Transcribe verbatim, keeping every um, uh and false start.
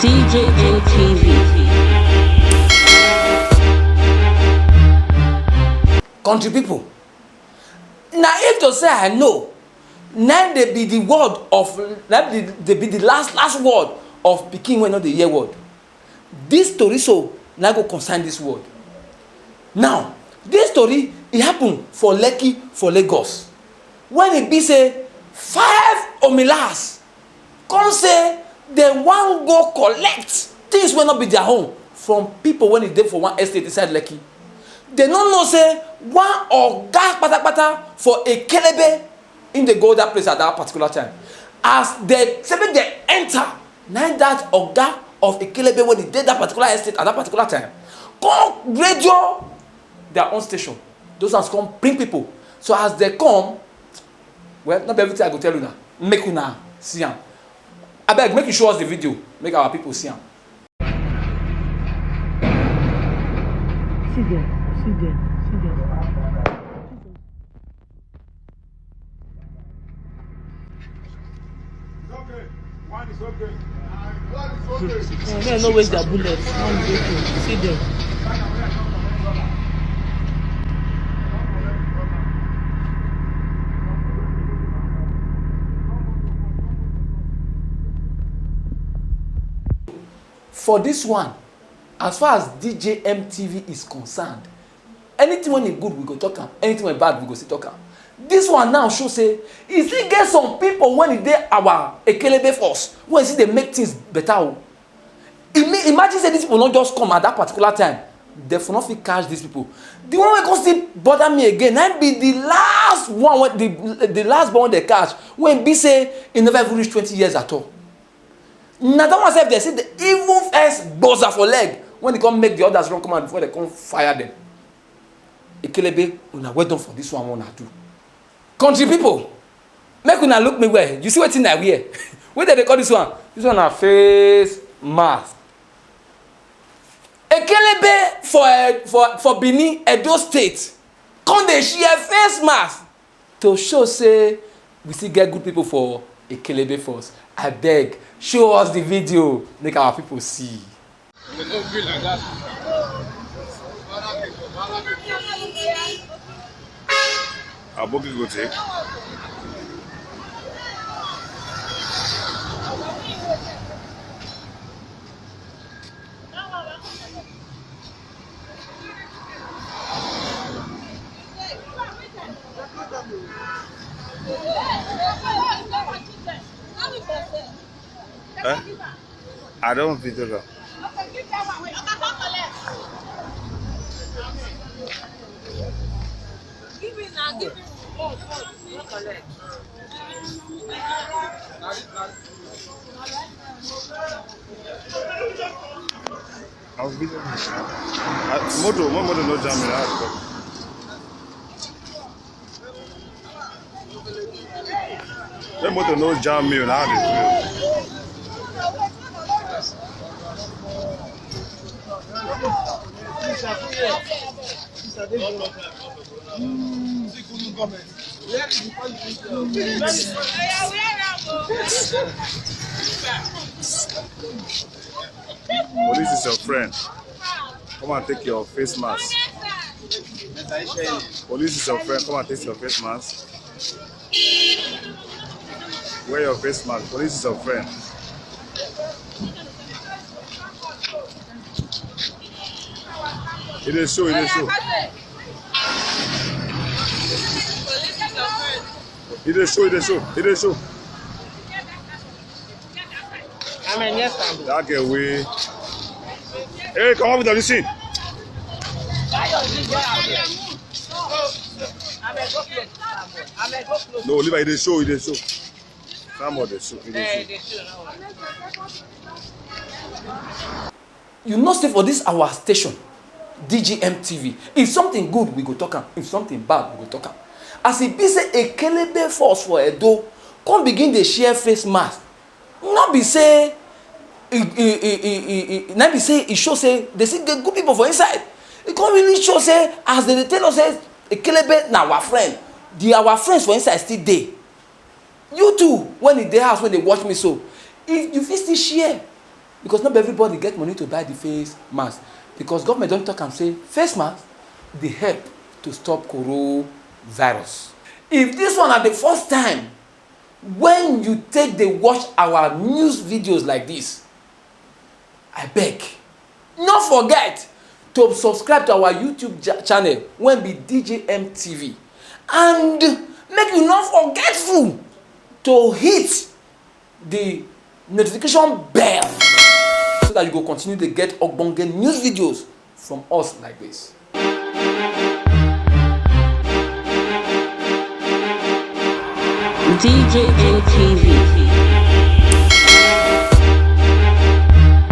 D J M T V. Country people, na if to say I know, na dey be the word of, na dey be the last last word of pikin wey no dey hear word. This story so na go concern this word. Now, this story e happen for Lekki for Lagos, when e be say five omilas come say dem wan go collect things wey no be their own from people wey dey for one estate inside Lekki. Dem no know say one oga patapata for Ekelebe im dey go that place at that particular time. As dem say make dem enter, na im that oga of Ekelebe wey dey dey that particular estate at that particular time come radio their own station. Those ones come bring people. So as dem come, well, no be everything I go tell una. Make una see am. Abeg, make you show us the video, make our people see am. See them, see them, see them. Dem no waste their bullets. One dey okay. See them. For this one, as far as D J M T V is concerned, anything wey e good we go talk am, anything wey e bad we go still talk am. This one now show say e still get some people wey e dey our Ekelebe force wey still dey make things better o. Ima- Imagine say these people no just come at that particular time, dem for no fit catch these people. The one wey come still bother me again na be the last one wey the the last born wey dem catch, wey be say e never even reach twenty years at all. Na that one sef dem say dem even first gboza for leg when dem come make the others run come out before dem come fire dem. Ekelebe, una well done for this one wey una do. Country people, make una look me well. You see wetin I wear? Wetin dem dey call this one? This one na face mask. Ekelebe for eh, for for Benin, Edo State, come dey share face mask to show say we still get good people for Ekelebe force. Abeg, show us the video, make our people see. Aboki go take. Eh? I don't video them. I'll video them. Uh, motor, my motor no jam me. Make motor no jam me, na how dey do. Police is your friend. Come and take your face mask. Police is your friend. Come and take your face mask. Wear your face mask. Police is your friend. E dey show, e dey show. E dey show, e dey show, e dey show. That girl wey. Hey, come on with this thing. No, leave her. E dey show, e dey show. Come on, dey show, e dey show. You know say for this our station, D G M T V, if something good we go talk am, if something bad we go talk am. As e be say Ekelebe force for Edo come begin dey share face mask, no be say e e e e e e no be say e show say dey still get good people for inside. E come really show say as dey dey tell us say Ekelebe na our friend, the our friends for inside still dey. You too, when e dey house wey dey watch me so, if you fit still share Because not everybody get money to buy the face mask. Because government don't talk and say face mask they help to stop coronavirus. If this one are the first time when you take the watch our news videos like this, I beg, not forget to subscribe to our YouTube channel when be D J M T V, and make you not forgetful to hit the notification bell so that you go continue to get ogbonge news videos from us like this. D J M T V.